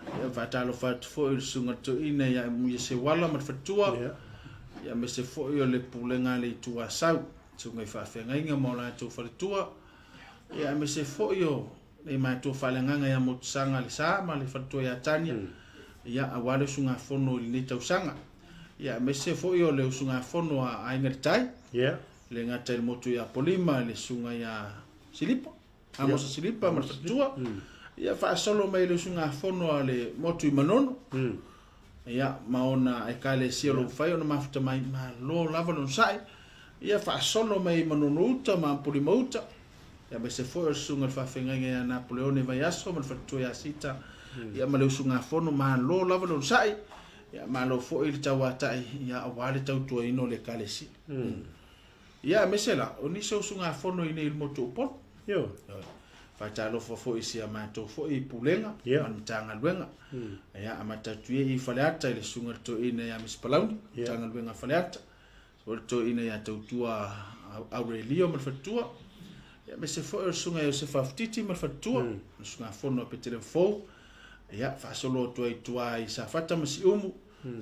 [SPEAKER 1] Ia faatalofa atu foi i le susuga toeaina ia Emuia Seuala ma le faletua, ia aemaise foi o le pulega a le Itu Asau, susuga i faafeagaiga ma o latou faletua, ia aemaise foi o le matou faaleagaga ia Motusaga le Sa ma le faletua ia Tania, ia aua le usugafono i lenei tausaga. Ia aemaise foi o le usugafono a Aiga i le Tai, le gata i le motu ia Apolima, le susuga ia Silipa, Amosa Silipa ma le faletua, ia faasolo mai le usugafono a le motu i Manono, ia ma ona ekalesia o lo o mafai ona mafuta mai, malo lava le onosai, ia faasolo mai Manono uta ma Apolima uta, ia aemaise foi o le susuga i le faafeagaiga ia Napoleone Vaiaso ma le faletua ia Sita, ia ma le usugafono, malo lava le onosai, ia malo foi le tauatai, ia aua le tautuaina o le ekalesia. Ia aemaise la, o nisi o usugafono i inei i le motu o Upolu.
[SPEAKER 2] Ioe.
[SPEAKER 1] Faatalofa foi i si a matou foi Pulega ma le Matagaluega. Ia amata atu ia i Faleata i le Susuga i le Toeaina ia Miss Palauni, Matagaluega a Faleata, o le Toeaina ia Tautua Aurelio ma le faletua. Ia aemaise foi o le Susuga ia Iosefa Futiti ma le faletua, le usugafono a Petelema Fou. Ia faasolo atu ai i tua i Safata ma Siumu,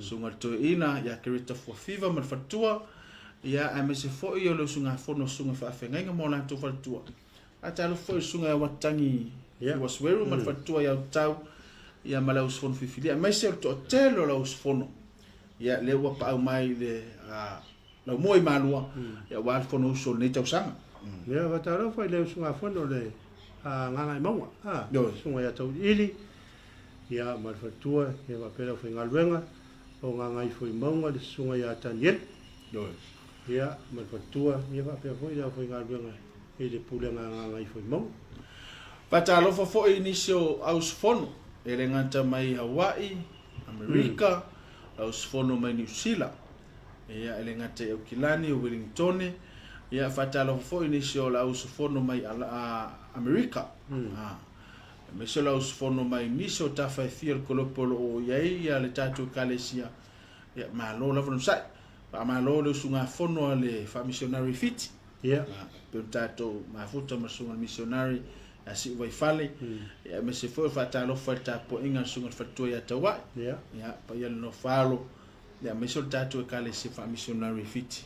[SPEAKER 1] Susuga i le Toeaina ia Kereta Fuafiva ma le faletua, ia aemaise foi o le usugafono a Susuga Faafeagaiga ma o latou faletua. Faatalofa foi i le Susuga ia Watatangi Iwasueru ma le faletua ia Utau, ia ma le auusufono filifilia, aemaise o le toatele o le auusufono, ia lea ua paau mai i le laumua i Malua, ia aua le Fonousu o lenei tausaga.
[SPEAKER 2] Ia, faatalofa i le usugafono o le Gagaemauga, Susuga ia Tauiliili, ia ma le faletua, ia faapea le aufaigaluega o Gagaifoimauga, le Susuga ia Tanielu, ia ma le faletua, ia faapea foi le aufaigaluega i le Pulega a Gagaifoimauga.
[SPEAKER 1] Faatalofa foi i nisi o auusufono, e le gata mai Hawaii, Amerika, auusufono mai Niu Sila, ia e le gata i Aukilani, o Welingitone, ia faatalofa foi i nisi o le auusufono mai Amerika, aemaise o le auusufono mai nisi o tafa e fia o le kolopo o lo o i ai ia le tatou Ekalesia, ia malo lava le onosai. Faamalo le usugafono a le Faamisionari i Fiti, pei ona tatou mafuta ma le susuga i le misionari ia Siuvaifale, ia aemaise foi o le faatalofa i le tapuaiga a le susuga i le faletua ia Tauai, ia paia le nofo alo, ia aemaise o le tatou Ekalesia Faamisionari i Fiti.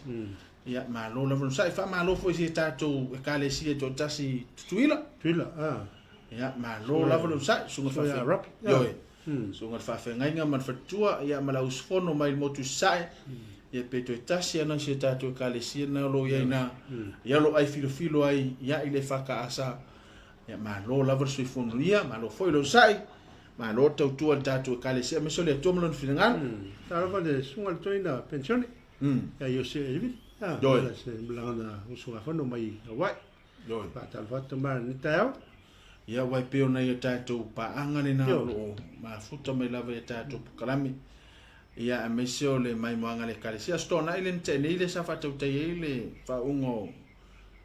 [SPEAKER 1] Ia malo lava le onosai. Faamalo foi i si tatou Ekalesia toatasi i Tutuila.
[SPEAKER 2] Tutuila, ah.
[SPEAKER 1] Ia malo lava le onosai, susuga
[SPEAKER 2] Ioe.
[SPEAKER 1] Susuga i le faafeagaiga ma le faletua, ia ma le auusufono mai le motu i Sasae. Ia pe toe tasi ana si o tatou Ekalesia na o lo o i ai na, ia o lo o ai filofilo ai ia i le EFKS. Ia malo lava le soifua manuia, malo foi le onosai, malo le tautua i le tatou Ekalesia aemaise o le Atua ma Lona finagalo.
[SPEAKER 2] Talofa le susuga i le toeaina penisione ia Iose Elivili,
[SPEAKER 1] Ioe.
[SPEAKER 2] Se malagana usugafono mai Hawaii.
[SPEAKER 1] Ioe.
[SPEAKER 2] Faatalofa atu ma lenei taeao.
[SPEAKER 1] Ia, aua e pei ona i a tatou paaga lena o lo o mafuta mai lava i a tatou polokalame, ia aemaise o le maimoaga a le Ekalesia. Aso Toonai lea na tea nei lea sa faatautai ai le faauuga o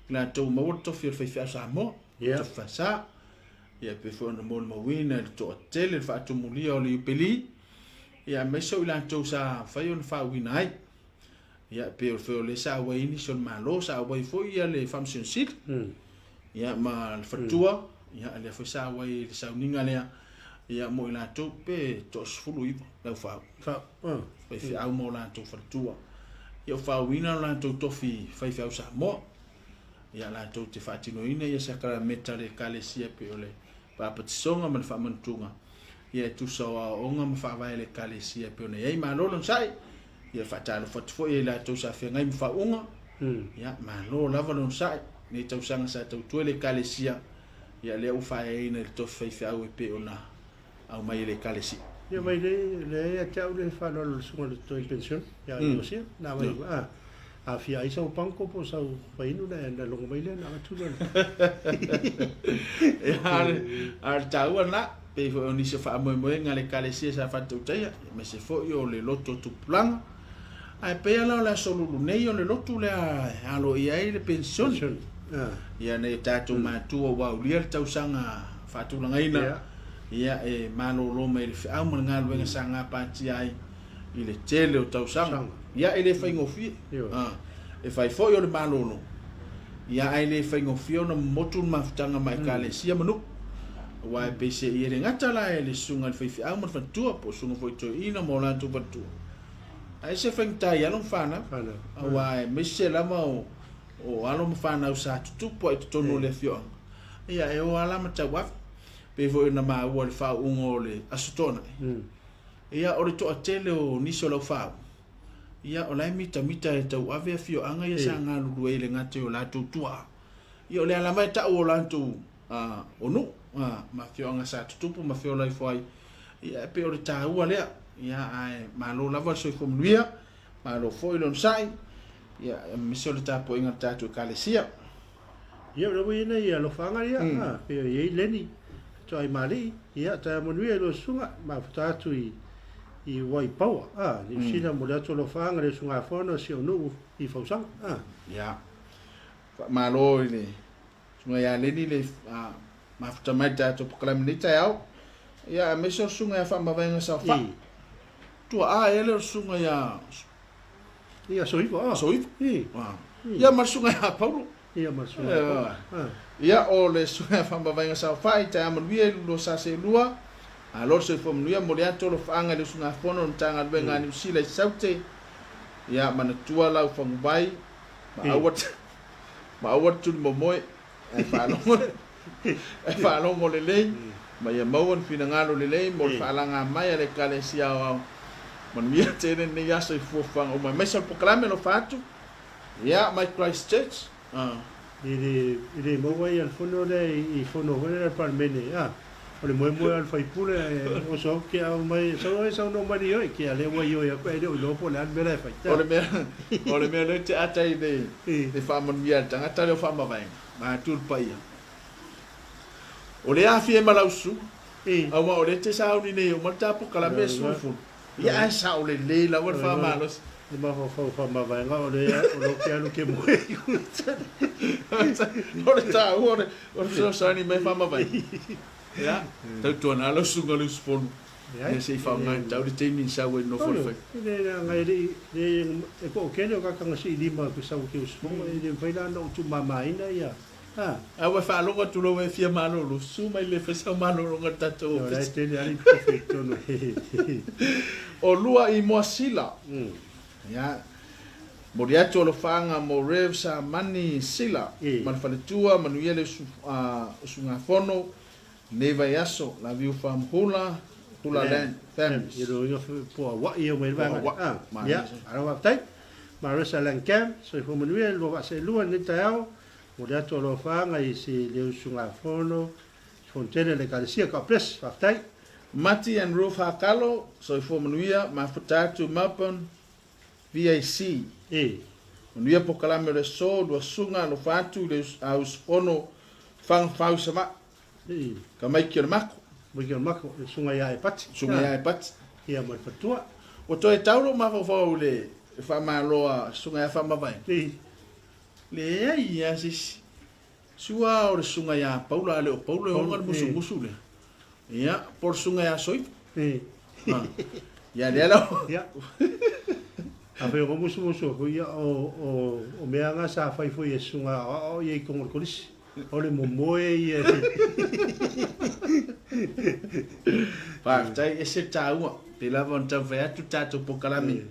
[SPEAKER 1] i latou ua maua le tofi o le faifeau Samoa, tofi faasa. Ia e pei foi ona molimauina i le toatele le faatumulia o le Iupeli, ia aemaise o i latou sa mafai ona faauuina ai. Ia, e pei o le fai o lea sa auai ai nisi o le Malo, sa auai foi ia le Faamasino Sili, ia ma le faletua, ia lea foi sa auai i le sauniga lea. Ia mo i latou pe 19 le aufau. Faifeau ma o latou faletua. Ia o faauuina lo latou tofi faifeau Samoa. Ia latou te faatinoina ia sakarameta a le Ekalesia pei o le papatisoga ma le faamanutuga. Ia e tusa o aoaoga ma faavae a le Ekalesia pei ona i ai. Malo le onosai. Ia faatalofa atu foi i latou sa feagai ma faauuga. Ia malo lava le onosai. Nei tausaga sa tautua i le Ekalesia. Ia lea ua faaeaina i le tofi faifeau e pei ona aumai e le Ekalesia.
[SPEAKER 2] Ia mai le leai ia te au le faaaloalo i le susuga i le totogi penisione ia Iosia na mai a a fia ai sau panko po o sau fainu na na logo mai lea na avatu lea.
[SPEAKER 1] Ia a o le taua lena pei foi o nisi o faamoemoega a le Ekalesia sa faatautaia aemaise foi o le lotu o tupulaga. Ae pei lava la o le aso lulu nei o le lotu lea e aloaia ai le penisione. Ia nei o tatou matua ua aulia le tausaga faatulagaina, ia e malolo mai le feau ma le galuega sa gapatia ai i le tele o tausaga. Ia e le faigofie. E fai foi o le malolo, ia ae le faigofie ona momotu le mafutaga ma Ekalesia ma nuu. Aua e peiseai e le gata la e le susuga i le faifeau ma le faletua, po o susuga foi i toeaiina ma o latou faletua. Ae ese faigata i alo ma fanau, aua aemaise lava o, o alo ma fanau sa tutupu ai i totonu o le afioaga. Ia e o lava la ma tauave. Pei foi ona maua i le faauuga o le Aso Toonai. Ia o le toatele o nisi o laufāu, ia o la e mitamita e tauave afioaga ia sa galulue ai i le gata i o latou tuaa. Ia o lea lava e tau o latou o nuu ma afioaga sa tutupu ma feola ifo ai. Ia e pei o le taua lea. Ia ae malo lava le soifua manuia, malo foi le onosai, ia aemaise o le tapuaiga a le tatou Ekalesia.
[SPEAKER 2] Ia o lea ua i ai nai alofaaga ia, pei o i ai Lenny Toaimalii, ia taeao manuia i lua susuga, mafuta atu i i Waipawa, Niu Sila mo le atu alofaaga le usugafono a si ou nuu i Fausaga.
[SPEAKER 1] Ia, faamalo i le Susuga ia Lenny le mafuta mai i le tatou polokalame i lenei taeao. Ia aemaise o le susuga ia Faamavaega Saofai. Tuaa ea lea o le susuga ia
[SPEAKER 2] Ia Soiva.
[SPEAKER 1] Soiva. Ia ma le susuga ia Paulo.
[SPEAKER 2] Ia ma le susuga ia Paulo.
[SPEAKER 1] Ia o le susuga ia Faamavaega Saofai, taeao manuia i lua sa seelua. Malo le soifua manuia, momoli atu alofaaga i le usugafono o le Matagaluega a Niu Sila i Saute. Ia manatua lau faguvai ma aua Ma aua le tuli momoe, ae faalogo, ae faalogo lelei, ma ia maua ni finagalo lelei mo le faalaga mai a le Ekalesia Aoao. Manuia tele lenei aso i fuafuaga uma, aemaise o le polokalame alofa atu, ia, mai Christchurch.
[SPEAKER 2] I le, i le maua ia le fono lea i fono foi lea a le Palemene, a. O le moemoe o le faipule ae oso atu ke au mai, sau e saunoa mai nei oe, ke a lea ua ioe atu ae le o iloa po o le a le mea la e fai.
[SPEAKER 1] O le mea, o le mea lea te ata i le, le faamanuia a le tagata lea o faamavaega, matua le paia. O lea afia ai ma lau susuga, aua o lea te sauni nei e uma le ta polokalame e sui usufono. Ia ae sao lelei lava le faamalosi.
[SPEAKER 2] Le mafaufau faamavaega o lea o lo ke alu ke moe i
[SPEAKER 1] O le taua o le fesoasoani mai faamavaega. Ia, tautuana lau susuga le usufono. Ia se i faaaoga tatau le taimi na sau ai i le nofo o le faiva.
[SPEAKER 2] E le leaga e le i, e toatele o tagata na sii lima ke sau ke usufono, e le mafai la ona ou tuumamaina ia.
[SPEAKER 1] A ua faalogo atu loa ua e fia malolo, susu mai le fai sau malologa i le tatou
[SPEAKER 2] ofisa. O la e tele lava le iputofe i totonu.
[SPEAKER 1] O lua i Moasila. Ia, momoli atu alofaaga mo Rev Samani Sila ma le faletua, manuia le usugafono lenei vaiaso. Love you from Hula, Hula Land Families.
[SPEAKER 2] Ia lona uiga po o Hawaii e omai ai le vaega lea. Ia, malo faafetai. Marissa Langcamp, soifua manuia i le lua vaa seelua i lenei taeao. Momoli atu alofaaga i se le usugafono Fonotele a le Ekalesia. God bless. Faafetai.
[SPEAKER 1] Mati and Ruth Hakalo, soifua manuia, mafuta atu Melbourne, VAC.
[SPEAKER 2] E.
[SPEAKER 1] Manuia polokalame o le aso, lua susuga alofa atu i le usufono Fagafau Savaii.
[SPEAKER 2] E.
[SPEAKER 1] Tamaiti o le Mako.
[SPEAKER 2] Tamaiti o le Mako, le susuga ia Epati.
[SPEAKER 1] Susuga ia Epati.
[SPEAKER 2] Ia ma le faletua.
[SPEAKER 1] Ua toe tau lou mafaufau i le faamalo a susuga ia Faamavae.
[SPEAKER 2] E.
[SPEAKER 1] Leai lava se isi. Sua o le susuga ia Paula, a le o Paula e ona le musumusu lea. Ia, po o le susuga ia Soifa. Ia, lea la.
[SPEAKER 2] Ia. Afai o musumusu aku, ia, o mea nga sa fai foi e susuga aoao ia i totonu o le kolisi. O le momoe ia.
[SPEAKER 1] Faafetai, ese le taua. Pei lava ona taumafai atu le tatou polokalame.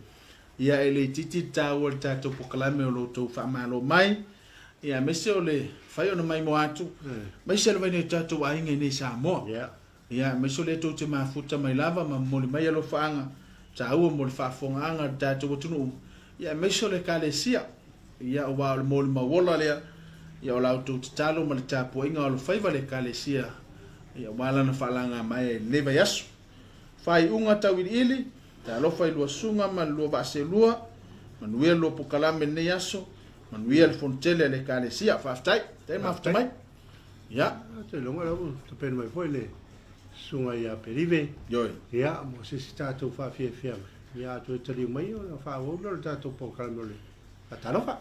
[SPEAKER 1] Ia e le itiiti le taua o le tatou polokalame o lo outou faamalo mai. Ia aemaise o le fai ona maimoa atu, aemaise lava i nai o tatou aiga i nei i Samoa. Ia aemaise o lea tou te mafuta mai lava ma momoli mai alofaaga taua mo le faafofogaaga a le tatou atunuu, ia aemaise o le Ekalesia. Ia aua o le molimau ola lea, ia o la outou tatalo ma le tapuaiga o alofaiva le Ekalesia, ia aua lana faalaga maea i lenei vaiaso. Faaiuga tauiliili, Talofa i lua susuga ma le lua vaa seelua, manuia le lua pokalame i lenei aso, manuia le fonotele a le Ekalesia. Faafetai, faafetai le mafuta mai. Ia.
[SPEAKER 2] Ou te iloa la ua tapena mai foi le susuga ia Pelive.
[SPEAKER 1] Ioe.
[SPEAKER 2] Ia, mo se isi tatou faafiafiaga. Ia, a toe taliu mai ona faaauau lea o le tatou polokalame o le Faatalofa.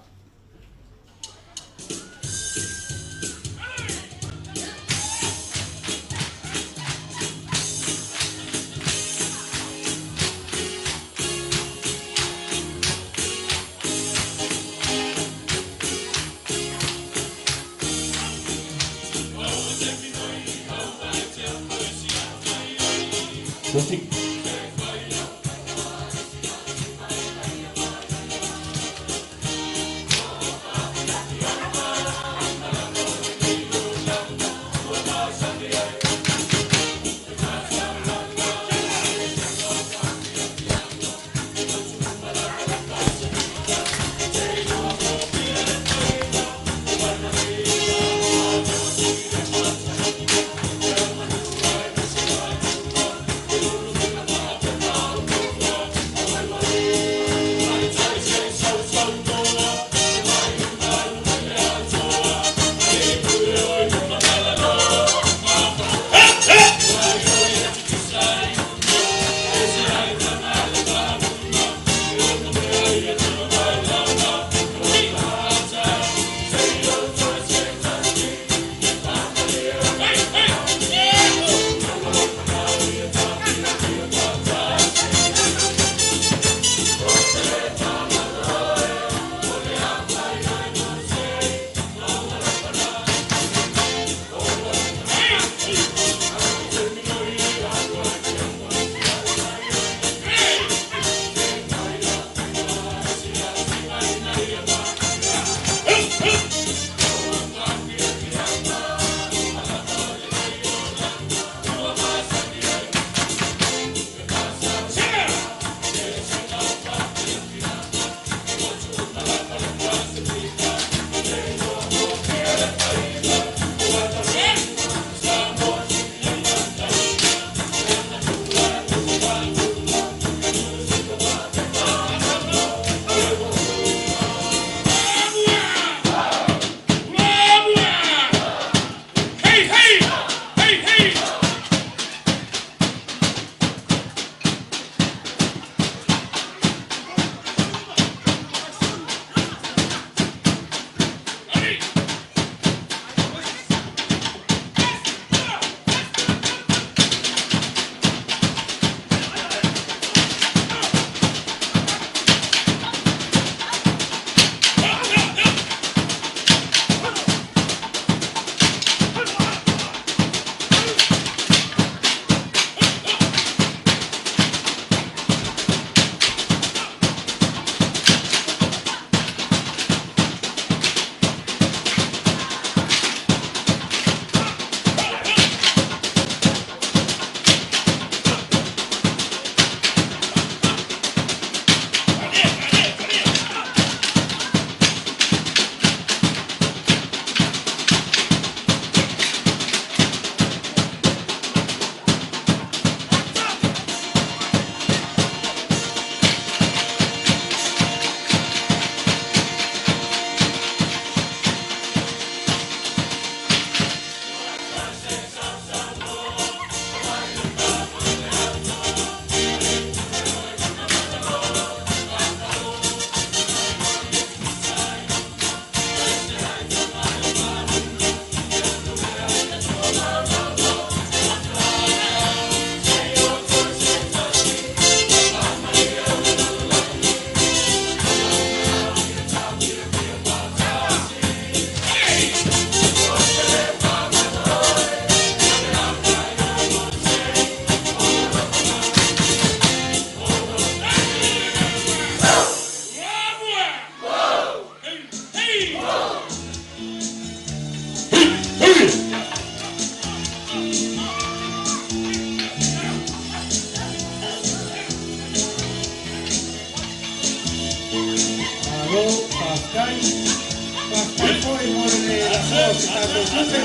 [SPEAKER 2] Malo faafetai. Faafetai foi mo le lafoa o se tatou tupe.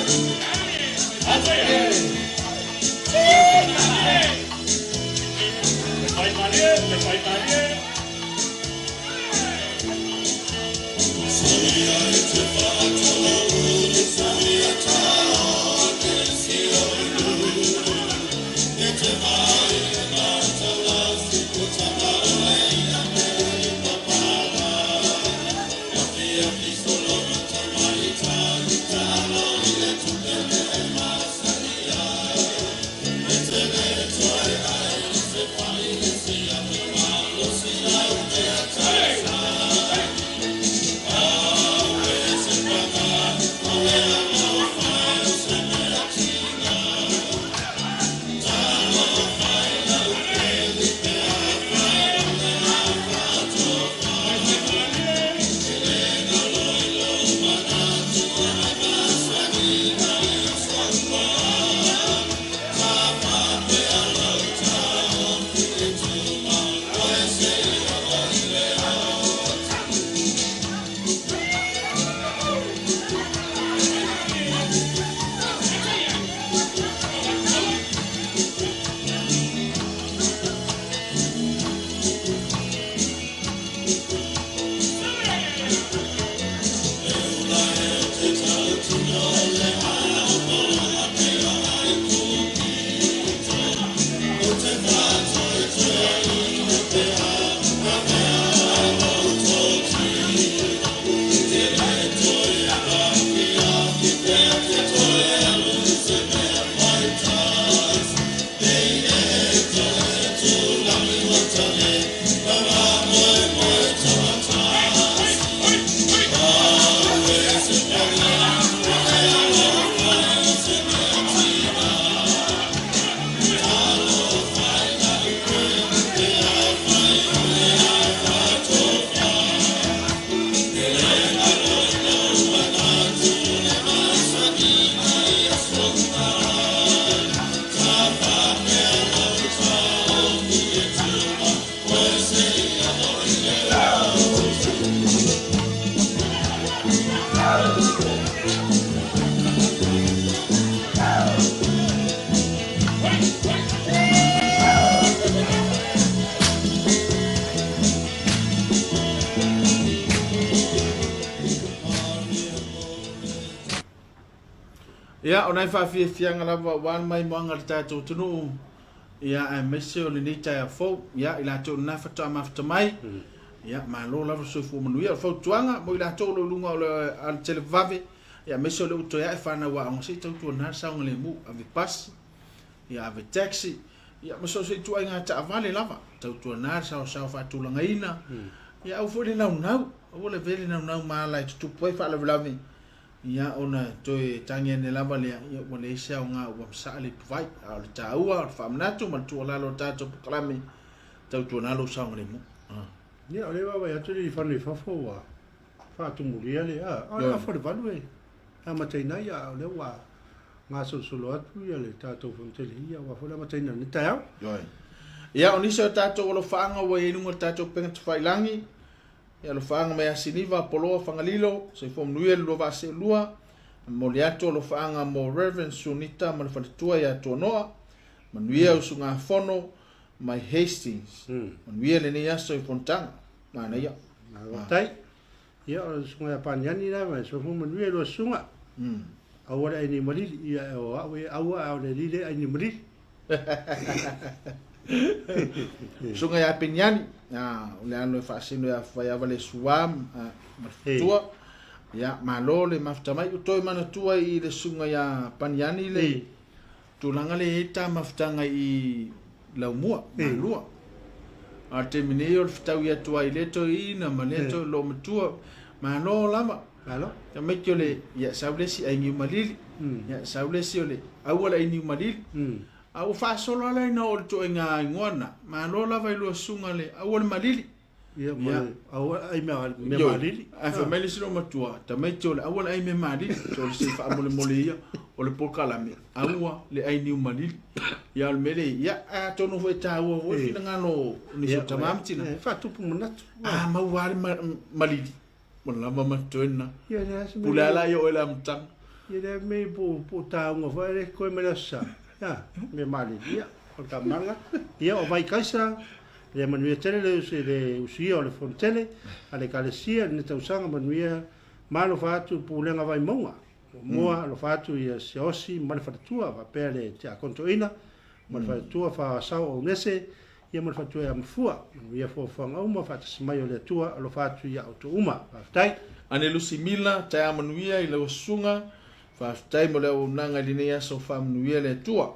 [SPEAKER 1] Ia, o nai faafiafiaga lava aua le maimoaga a le tatou atunuu, ia, aemaise o lenei taeao fou, ia, i latou o lena faatoa mafuta mai, ia, malo lava le soifua manuia. O le fautuaga mo i latou o lo o i luga o le alatelevave, ia, aemaise o lea ua toe ae fanau aoga, se i tautuana le saogalemu, ave pasi, ia, ave taxi, ia, ma so o se ituaiga taavale lava, tautuana le saoasao faatulagaina, ia, aua foi le naunau, aua le avea le naunau ma ala e tutupu ai faalavelave, Ia ona toe tagi ane lava lea, ia ua leai se aoga ua masaa le ipuvai. A o le taua o le faamanatu ma le tuualalo o le tatou polokalame, tautuana lou saogalemu.
[SPEAKER 2] Ia, o lea e vaavaai atu le ifano i fafo ua faatumulia le, a, o le afa o le valu e amataina ai, a o lea ua gasolosolo atu ia le tatou Fonotele, ia aua foi le amataina o lenei taeao.
[SPEAKER 1] Ioe. Ia, o nisi o tatou alofaaga ua i ai i luga o le tatou upega tafailagi, E alofaaga mai Asiniva, Poloa, Fagalilo, Soifua Manuia le lua vaa seelua, e momoli atu alofaaga mo Rev. Sunita ma le faletua ia Tuanoa, manuia usugafono mai Hastings. Manuia lenei aso i fonotaga. Manaia.
[SPEAKER 2] Faafetai. Ia o le susuga ia Paniani lava, soifua manuia i lua susuga. Aua le aini malili, ia o au e aua a o le alii le aini malili.
[SPEAKER 1] Susuga ia Peniani, o le alo e faasino ia Faiava le Sua ma le Futua. Ia, malo le mafuta mai. Ua toe manatua i le susuga ia Paniani le tulaga lea e i ai ta mafutaga i Laumua, Malua. A o le taimi nei o le fetaui atu ai i lea toeaina ma lea toe loomatua. Malo lava.
[SPEAKER 2] Malo.
[SPEAKER 1] Tamaiti o le, ia sau le isi ai niu malili. Ia sau le isi o le aua le ai niu malili. A ua faasolo lava la ina oo i le ituaiga igoa na, malo lava i lua susuga le aua le malili.
[SPEAKER 2] Ia, ma
[SPEAKER 1] Ia.
[SPEAKER 2] le au ai mea mea
[SPEAKER 1] Ioe.
[SPEAKER 2] malili.
[SPEAKER 1] Ae fai mai le isi loomatua, tamaiti o le aua le ai mea malili, so le se i faamolemole ia o le polokalame, aua le ai niu malili. Ia o le mea lea, ia ae atonu foi e taua foi
[SPEAKER 2] Eh.
[SPEAKER 1] finagalo o nisi o tama ma tina.
[SPEAKER 2] E faatupu manatu.
[SPEAKER 1] A maua lava le malili, ua lava ma totoe lena.
[SPEAKER 2] Ia le a se mea
[SPEAKER 1] Pule lava la ia oe i le amataga.
[SPEAKER 2] Ia le mea po po taauga foi le koe mai le aso Sa. Ia, mea malili. Ia, o le tamaga. Ia, o Vaikaisa, le manuia tele le usi le usuia o le fono tele a le Ekalesia i lenei tausaga manuia ma alofa atu i le Pulega Vaimauga. Muamua alofa atu ia Siaosi ma le faletua faapea le Tiakono Toeaina ma le faletua Faasao Aunese ia ma le faletua ia Mafua. Manuia fuafuaga uma faatasi mai o le Atua alofa atu ia outou uma. Faafetai.
[SPEAKER 1] Ane Lusimila, taeao manuia i lau susuga, faafetai mo le auaunaga i lenei aso faamanuia le Atua.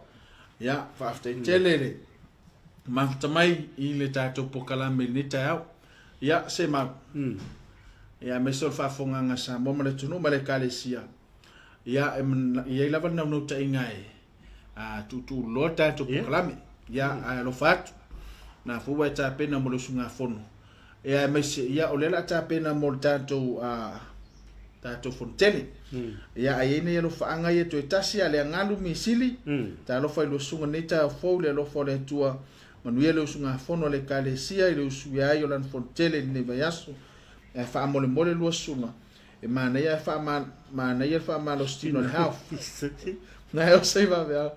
[SPEAKER 1] Ia, faafetai tele le mafuta mai i le tatou polokalame i lenei taeao. Ia, se mau. Ia, aemaise o le faafofogaaga a Samoa ma le atunuu ma le Ekalesia. Ia, e i ai lava le naunautaiga e tuutuuloa le tatou polokalame. Ia, ae alofa atu. Na foi ua e tapena mo le usugafono. Ia, aemaise, ia, o lea o le a tapena mo le tatou, tatou fonotele. Ia, ae i ai nei alofaaga ia toe tasi a le agalu misili. Talofa i lua susuga nei taeao fou i le alofa o le Atua. Manuia le usugafono a le Ekalesia i le usuia ai o lana fonotele i lenei vaiaso. Ae faamolemole lua susuga, e manaia ae faamanaia le faamalositino a le Health. Na e osa i vaveao.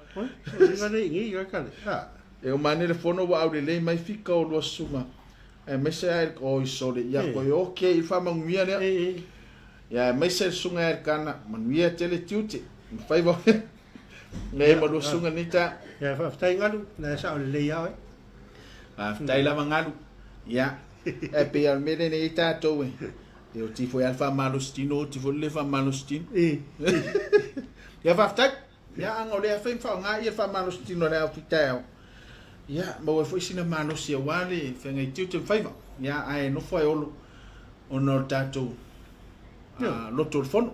[SPEAKER 1] E o mane le fono ua aulelei mai fika o lua susuga. Aemaise a oi sole ia koe oke i faamanuia lea. Ia aemaise le susuga ia Elkana, manuia tele tiute. Mafai va nei ma lua susuga nei ta.
[SPEAKER 2] Ia faafetai Galu, na e sao lelei lava oe.
[SPEAKER 1] Faafetai lava Galu. Ia, e pei lava o le mea lenei ai tatou e e oti foi lava le faamalositino, oti foi le le faamalositino. Ia faafetai. Ia aga o lea fai ma faaaoga ia le faamalositino a le au taeao. Ia maua ai foi sina malosi aua le feagai tiute ma faiva. Ia ae nofo ai olo ona o le tatou loto o le fono.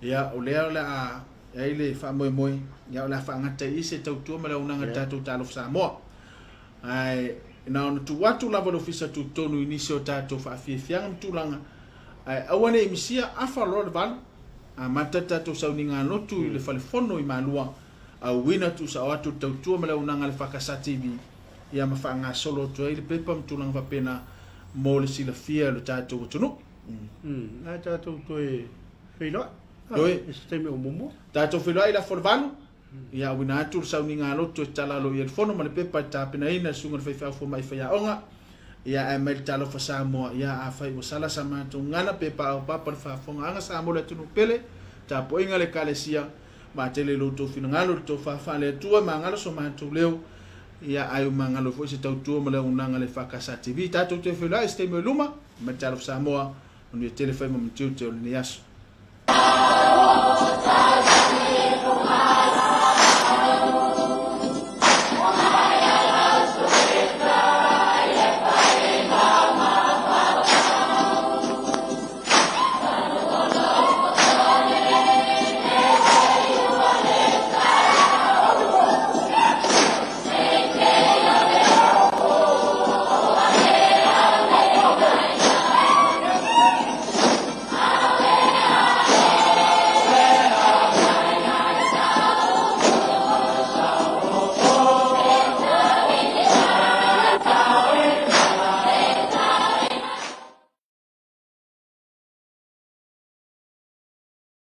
[SPEAKER 1] Ia o lea o le a ai le faamoemoe, ia o le a faagata i i se tautua ma le auaunaga a le tatou Talofa Samoa. Ae na ona tuu atu lava le Ofisa Tutotonu i nisi o tatou faafiafiaga ma tulaga, ae aua ne i misia, afa loa le 8, amata le tatou sauniga lotu i le fale fono i Malua, auina tuusao atu le tautua ma le auaunaga a le FKS TV, ia ma faagasolo atu ai le pepa ma tulaga faapena mo le silafia e lo tatou atunuu.
[SPEAKER 2] Ae tatou toe feiloai.
[SPEAKER 1] Ioe.
[SPEAKER 2] I se taimi o muamua.
[SPEAKER 1] Tatou feiloai i lafo le 8, ia auina atu le sauniga lotu e tatala alo i ai le fono ma le pepa e tapenaina e le susuga i le faifeau fomai faiaoga, ia ae mai le Talofa Samoa, ia afai ua sala sa matou gagana pe paopapa le faafofogaaga Samoa le atunuu pele, tapuaiga a le Ekalesia, matele i lo outou finagalo i le tofa faale-Atua e magalo so matou leo, ia ae ua magalo ai foi se tautua ma le auaunaga a le FKS TV. Tatou toe feiloai i se taimi o i luma, mai le Talofa Samoa, manuia tele faiva ma tiute o lenei aso.